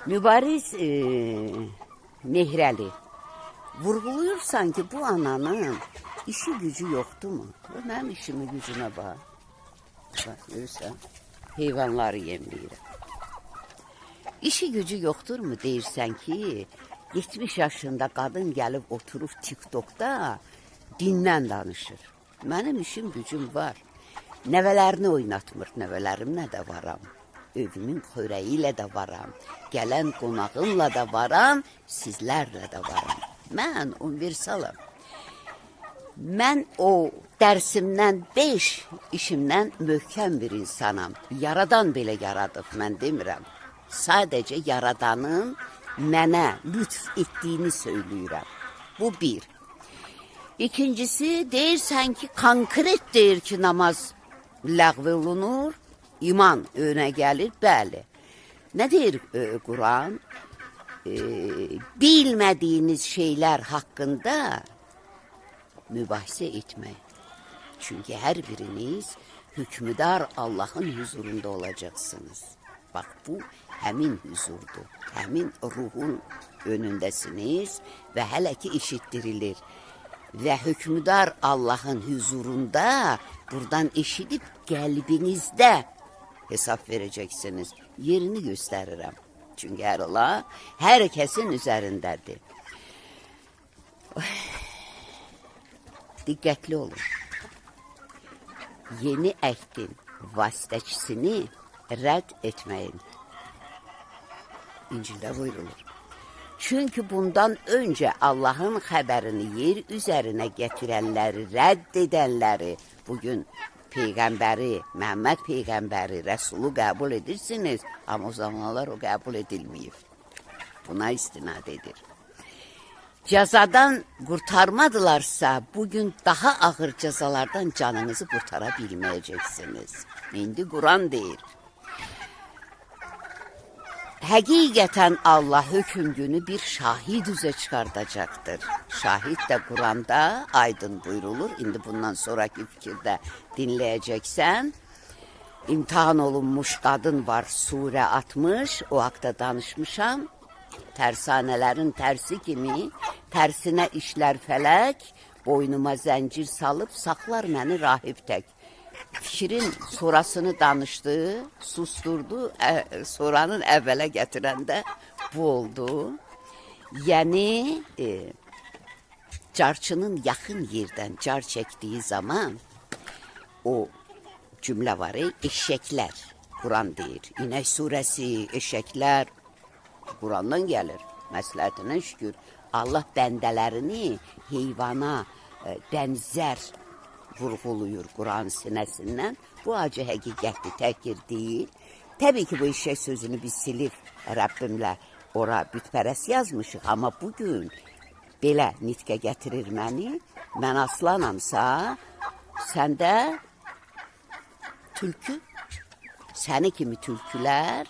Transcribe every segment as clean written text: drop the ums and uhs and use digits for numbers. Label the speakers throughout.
Speaker 1: Mübariz Mehrəli, vurğuluyursan ki, bu ananın işi gücü yoxdur mu? Mənim işimi gücümə bax. Bax, görürsən, heyvanları yemləyirəm. İşi gücü yoxdur mu deyirsən ki, 70 yaşında qadın gəlib oturub TikTokda dindən danışır. Mənim işim gücüm var. Nəvələrini oynatmır, nəvələrimlə də varam. Evimin xörəyi ilə də varam. Gələn qonağımla da varam, sizlərlə də varam. Mən universalım. Mən o dərsimdən 5, işimdən möhkəm bir insanam. Yaradan belə yaradıb, mən demirəm. Sadəcə yaradanın mənə lütf etdiyini söyləyirəm. Bu bir. İkincisi, deyirsən ki, konkret deyir ki, namaz ləğv olunur, iman önə gəlir. Bəli. Nə deyir Quran? Bilmədiyiniz şeylər haqqında mübahisə etməyin. Çünki hər biriniz hükmüdar Allahın huzurunda olacaqsınız. Bax, bu həmin huzurdur. Həmin ruhun önündəsiniz və hələ ki eşitdirilir. Və hükmüdar Allahın huzurunda buradan eşidib qəlbinizdə hesab verəcəksiniz. Yerini göstərirəm. Çünki hər Allah hər kəsin üzərindədir. Diqqətli olun. Yeni əhdin vasitəçisini rədd etməyin. İncildə buyurulur. Çünki bundan öncə Allahın xəbərini yer üzərinə gətirənləri, rədd edənləri, bugün Peyğəmbəri, Məhəmməd Peyğəmbəri, Rəsulu qəbul edirsiniz, amma o zamanlar o qəbul edilməyib. Buna istinad edir. Cəzadan qurtarmadılarsa, bugün daha ağır cəzalardan canınızı qurtara bilməyəcəksiniz. İndi Quran deyir. Həqiqətən Allah hökm günü bir şahid üzə çıxardacaqdır. Şahid də Quranda aydın buyurulur. İndi bundan sonraki fikirdə dinləyəcəksən. İmtahan olunmuş qadın var, surə 60, o haqda danışmışam. Tərsanələrin tərsi kimi, tərsinə işlər fələk, boynuma zəncir salıb saxlar məni rahib tək. Fikrin sonrasını danışdı, susturdu, sonranın əvvələ gətirəndə bu oldu. Yəni, carçının yaxın yerdən car çəkdiyi zaman o cümlə var, eşəklər, Quran deyir. İnək surəsi, eşəklər Qurandan gəlir. Məsləhətinə şükür. Allah bəndələrini heyvana bənzər vurğuluyur Quran sinəsindən. Bu acı həqiqətdir, təhqir deyil. Təbii ki, bu eşək sözünü biz silib Rəbbimlə ora bütpərəst yazmışıq. Amma bugün belə nitqə gətirir məni. Mən aslanamsa, sən də tülkü. Səni kimi tülkülər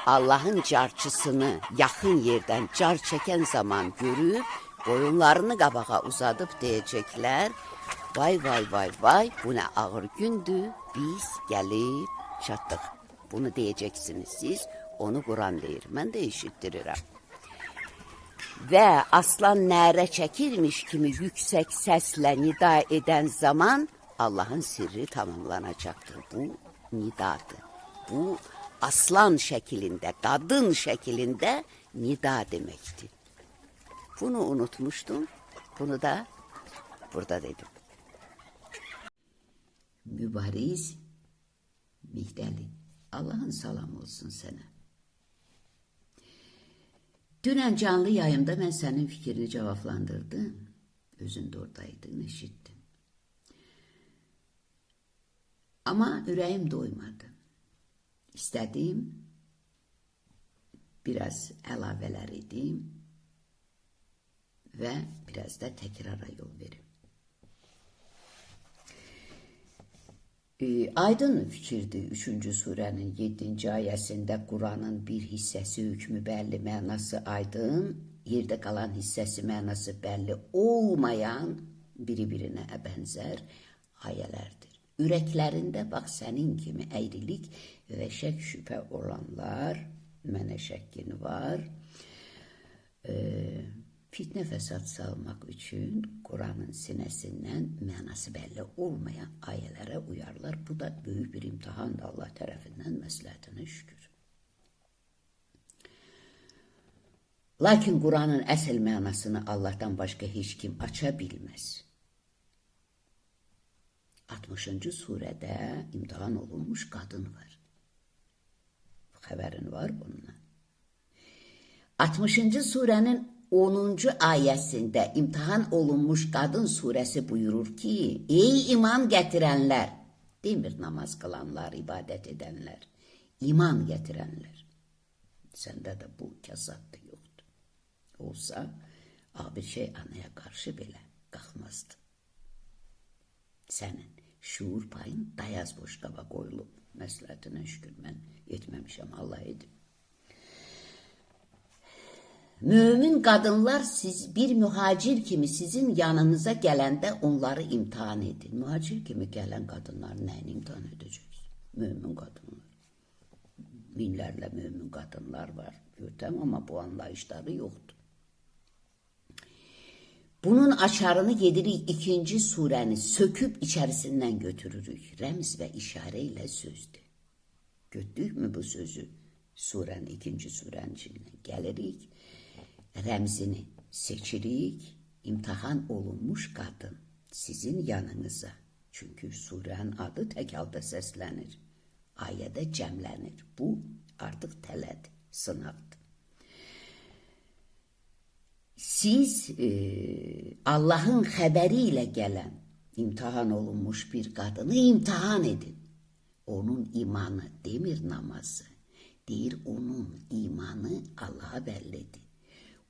Speaker 1: Allahın carçısını yaxın yerdən car çəkən zaman görüb, boyunlarını qabağa uzadıb deyəcəklər, vay, vay, vay, vay, bu nə ağır gündür, biz gəlib çatdıq. Bunu deyəcəksiniz siz, onu Quran deyir, mən də eşitdirirəm. Və aslan nərə çəkirmiş kimi yüksək səslə nida edən zaman Allahın sirri tamamlanacaqdır. Bu nidadır. Bu aslan şəklində, qadın şəklində nida deməkdir. Bunu unutmuştum. Bunu da burada dedim. Mübariz Mihdəli, Allahın salamı olsun sənə. Dünən canlı yayımda mən sənin fikrini cavablandırdım. Özün də oradaydın, eşitdin. Amma ürəyim doymadı. İstədim, biraz əlavələr edim və biraz da təkrara yol verim. Aydın fikirdir 3-cü surənin 7-ci ayəsində Quranın bir hissəsi hükmü bəlli, mənası aydın, yerdə qalan hissəsi mənası bəlli olmayan biri-birinə bənzər ayələrdir. Ürəklərində bax sənin kimi əyrilik və şək şübhə olanlar mənə nə şəkkin var. Fitnə fəsad salmaq üçün Quranın sinəsindən mənası bəlli olmayan ayələrə uyarlar. Bu da böyük bir imtihandır Allah tərəfindən, məsləhətinə şükür. Lakin Quranın əsl mənasını Allahdan başqa heç kim aça bilməz. 60. Surədə imtihan olunmuş qadın var. Xəbərin var bundan. 60. Surənin 10. Ayəsində imtihan olunmuş qadın surəsi buyurur ki, ey iman gətirənlər, demir namaz qılanlar, ibadət edənlər, iman gətirənlər. Səndə də bu kasatdı yoxdur. Olsa, ağ bir şey anaya qarşı belə qalxmazdı. Sənin şuur payın dayaz boşqaba qoyulub. Məsləhətinə şükür, mən etməmişəm, Allah edib. Mömin qadınlar siz bir mühacir kimi sizin yanınıza gələndə onları imtihan edin. Mühacir kimi gələn qadınlar nəyini imtihan edəcək? Mömin qadınlar. Minlərlə mömin qadınlar var. Görtəm, amma bu anlayışları yoxdur. Bunun açarını gedirik, ikinci surəni söküb içərisindən götürürük. Rəmz və işarə ilə sözdür. Götürdük mü bu sözü? Surənin, ikinci surənin içindən gəlirik. Rəmzini seçirik. İmtihan olunmuş qadın sizin yanınıza. Çünki surənin adı tək halda səslənir. Ayədə cəmlənir. Bu artıq tələdir, sınaqdır. Siz Allahın xəbəri ilə gələn imtihan olunmuş bir qadını imtihan edin. Onun imanı demir namazı, deyir onun imanı Allaha bəllidir.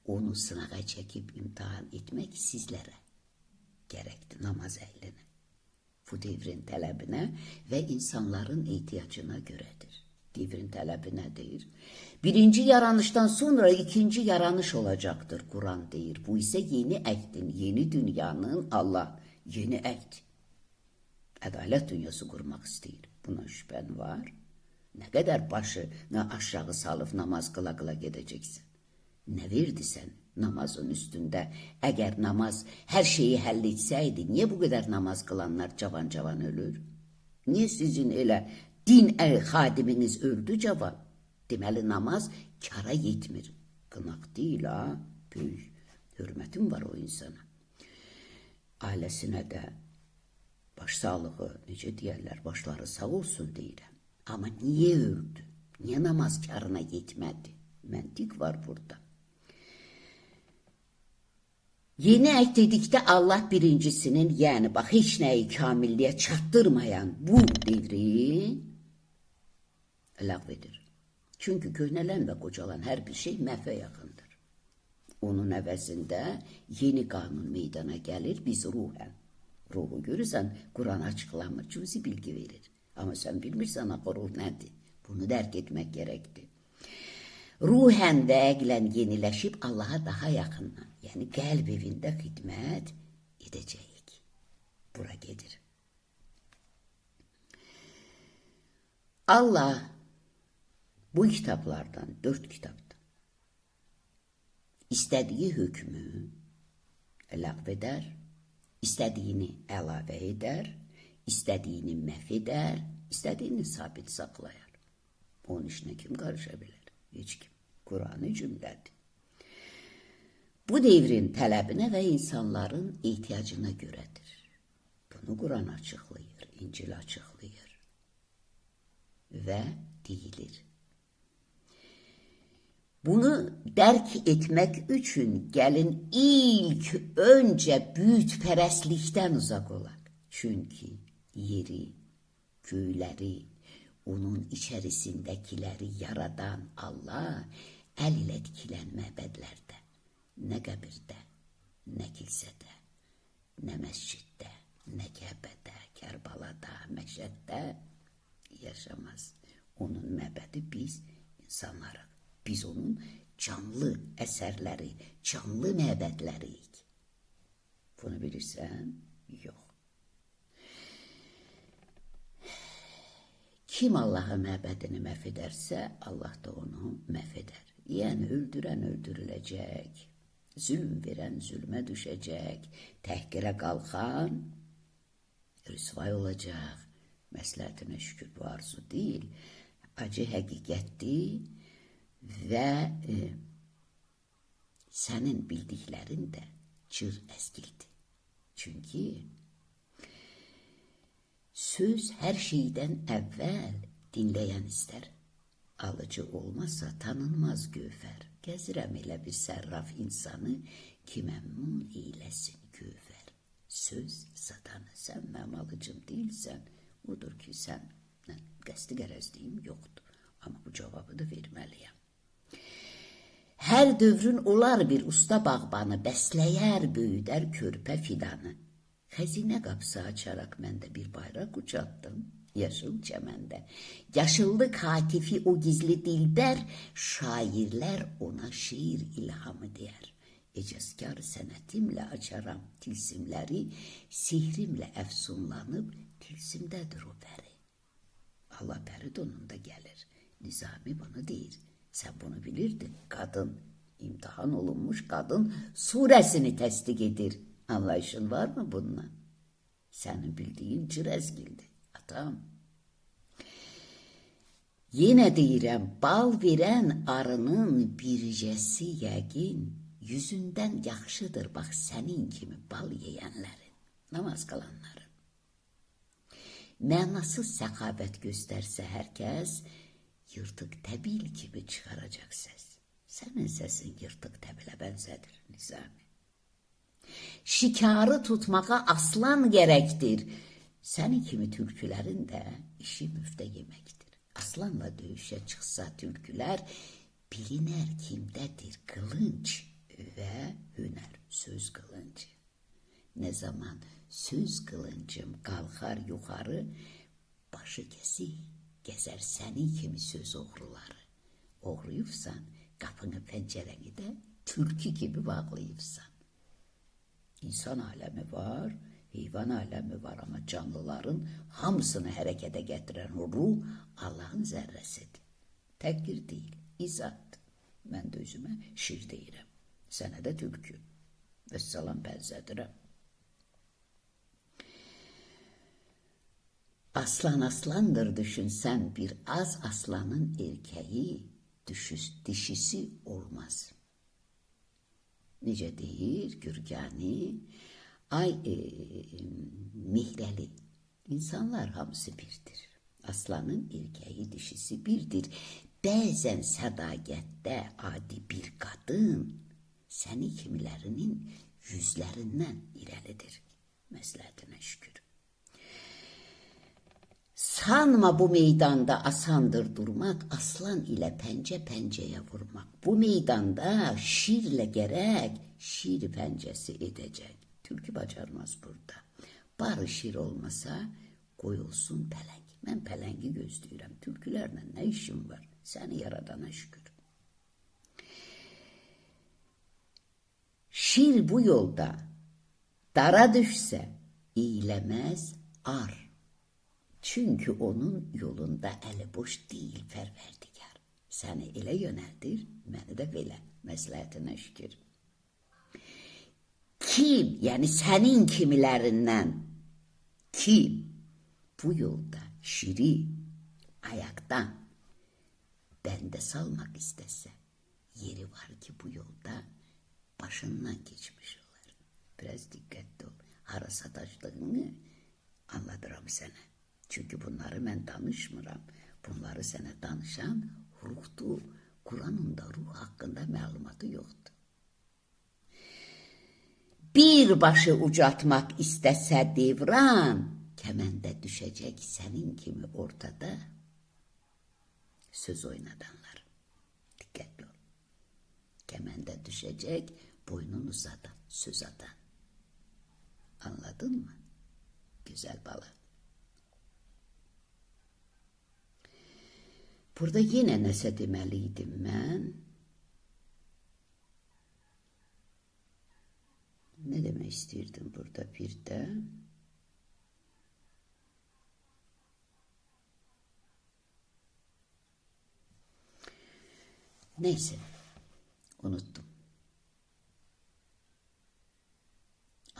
Speaker 1: Onu sınağa çəkib imtihan etmək sizlərə gərəkdir, namaz əhlinə. Bu devrin tələbinə və insanların ehtiyacına görədir. Devrin tələbi nədir? Birinci yaranışdan sonra ikinci yaranış olacaqdır, Quran deyir. Bu isə yeni əhdin, yeni dünyanın Allah, yeni əhd. Ədalət dünyası qurmaq istəyir. Buna şübhən var. Nə qədər başını aşağı salıb namaz qıla-qıla gedəcəksən? Nə verdi sən namazın üstündə? Əgər namaz hər şeyi həll etsəydi, niyə bu qədər namaz qılanlar cavan-cavan ölür? Niyə sizin elə din xadiminiz öldü cavan? Deməli, namaz kara yetmir. Qınaq deyil, ha? Böyük hörmətim var o insana. Ailəsinə də başsağlığı, necə deyərlər, başları sağ olsun deyirəm. Amma niyə öldü? Niyə namaz karına yetmədi? Məntiq var burada. Yeni əhd dedikdə Allah birincisinin, yəni bax, heç nəyi kamilliyə çatdırmayan bu devri ləğv edir. Çünki köhnələn və qocalan hər bir şey məhvə yaxındır. Onun əvəzində yeni qanun meydana gəlir, biz ruhən. Ruhu görürsən, Quran açıqlamır, cüzi bilgi verir. Amma sən bilmirsən, axı ruh nədir? Bunu dərk etmək gərəkdir. Ruhən və əqlən yeniləşib Allaha daha yaxından, yəni qəlb evində xidmət edəcəyik. Bura gedir. Allah bu kitablardan, 4 kitabdan istədiyi hökmü ləğv edər, istədiyini əlavə edər, istədiyini məhv edər, istədiyini sabit saxlayar. Onun işinə kim qarışa bilər? Heç kim. Qur'anı cümlədir. Bu devrin tələbinə və insanların ehtiyacına görədir. Bunu Quran açıqlayır, İncil açıqlayır və deyilir. Bunu dərk etmək üçün gəlin ilk öncə bütpərəstlikdən uzaq olaq. Çünki yeri, göyləri, onun içərisindəkiləri yaradan Allah əl ilə tikilən məbədlərdə, nə qəbirdə, nə kilsədə, nə məsciddə, nə Kəbədə, Kərbalada, Məşəddə yaşamaz. Onun məbədi biz insanlarıq. Biz onun canlı əsərləri, canlı məbədləriyik. Bunu bilirsən? Yox. Kim Allahın məbədini məhv edərsə, Allah da onu məhv edər. Yəni, öldürən öldürüləcək, zülm verən zülmə düşəcək, təhqirə qalxan rüsvay olacaq. Məsləhətinə şükür, bu arzu deyil, acı həqiqətdir və sənin bildiklərin də cır əskildir. Çünki söz hər şeydən əvvəl dinləyən istər. Alıcı olmasa tanınmaz gövhər. Gəzirəm elə bir sərraf insanı ki, məmnun eyləsin gövhər. Söz satanı, sən mənim alıcım deyilsən, odur ki, sən qəsdi qərəzliyim yoxdur. Amma bu cavabı da verməliyəm. Hər dövrün olar bir usta bağbanı, bəsləyər, böyüdər körpə fidanı. Xəzinə qapısı açaraq mən də bir bayraq ucatdım yaşıl çəməndə. Yaşıllıq hatifi o gizli dilbər, şairlər ona şiir ilhamı deyər. Ecazkar sənətimlə açaram tilsimləri, sihrimlə əfsunlanıb tilsimdədir o pəri. Allah pəri donunda gəlir. Nizami bunu deyir. Sən bunu bilirdin. Qadın, imtihan olunmuş qadın surəsini təsdiq edir. Anlayışın var mı bununla? Sənin bildiyin cır əzgildir, atam. Yenə deyirəm, bal verən arının bircəsi yəqin, yüzündən yaxşıdır bax sənin kimi bal yeyənlərin, namaz qılanların. Mənasız səxavət göstərsə hər kəs, yırtıq təbil kimi çıxaracaq səs. Sənin səsin yırtıq təbilə bənzədir, Nizami. Şikarı tutmağa aslan gərəkdir. Səni kimi tülkülərin də işi müftə yeməkdir. Aslanla döyüşə çıxsa tülkülər, bilinər kimdədir qılınc və hünər, söz qılıncı. Nə zaman söz qılıncım qalxar yuxarı, başı kəsik gəzər səni kimi söz oğruları. Oğruyubsan, qapını pəncərəni də tülkü kimi bağlayıbsan. İnsan aləmi var, heyvan aləmi var, amma canlıların hamısını hərəkətə gətirən o ruh Allahın zərrəsidir. Təqdir deyil, izahdır. Mən də özümə şir deyirəm, sənə də tülkü. Vəssalam, bənzədirəm. Aslan aslandır düşünsən, bir az aslanın erkəyi, dişisi olmaz. Necə deyir Gürgani? Ay Mihrəli, insanlar hamısı birdir. Aslanın erkəyi, dişisi birdir. Bəzən sədaqətdə adi bir qadın səni kimilərinin yüzlərindən irəlidir. Məsləhətinə şükür. Sanma bu meydanda asandır durmaq, aslan ilə pəncə pəncəyə vurmaq. Bu meydanda şirlə gərək şir pəncəsi edəcək. Tülkü bacarmaz burada. Barı şir olmasa qoyulsun pələng. Mən pələngi gözləyirəm. Tülkülərlə nə işim var? Səni yaradana şükür. Şir bu yolda dara düşsə eyləməz ar. Çünki onun yolunda əli boş deyil Pərverdigar. Səni elə yönəldir, məni də belə. Məsləhətinə şükür. Kim, yəni sənin kimilərindən kim bu yolda şiri ayaqdan bəndə salmaq istəsə, yeri var ki bu yolda başından keçmiş olar. Biraz diqqətli ol. Hara sataşdığını anladıram sənə. Çünki bunları mən danışmıram. Bunları sənə danışan ruhdur. Quranın da ruh haqqında məlumatı yoxdur. Bir başı ucatmaq istəsə devran, kəməndə düşəcək sənin kimi ortada söz oynadanlar. Diqqətli ol. Kəməndə düşəcək boynun uzadan, söz atan. Anladın mı? Güzel bala. Burada yenə nəsə deməliydim mən. Nə demək istəyirdim burada bir də? Neyse, Unutdum.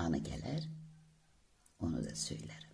Speaker 1: Anı gələr, onu da söylərəm.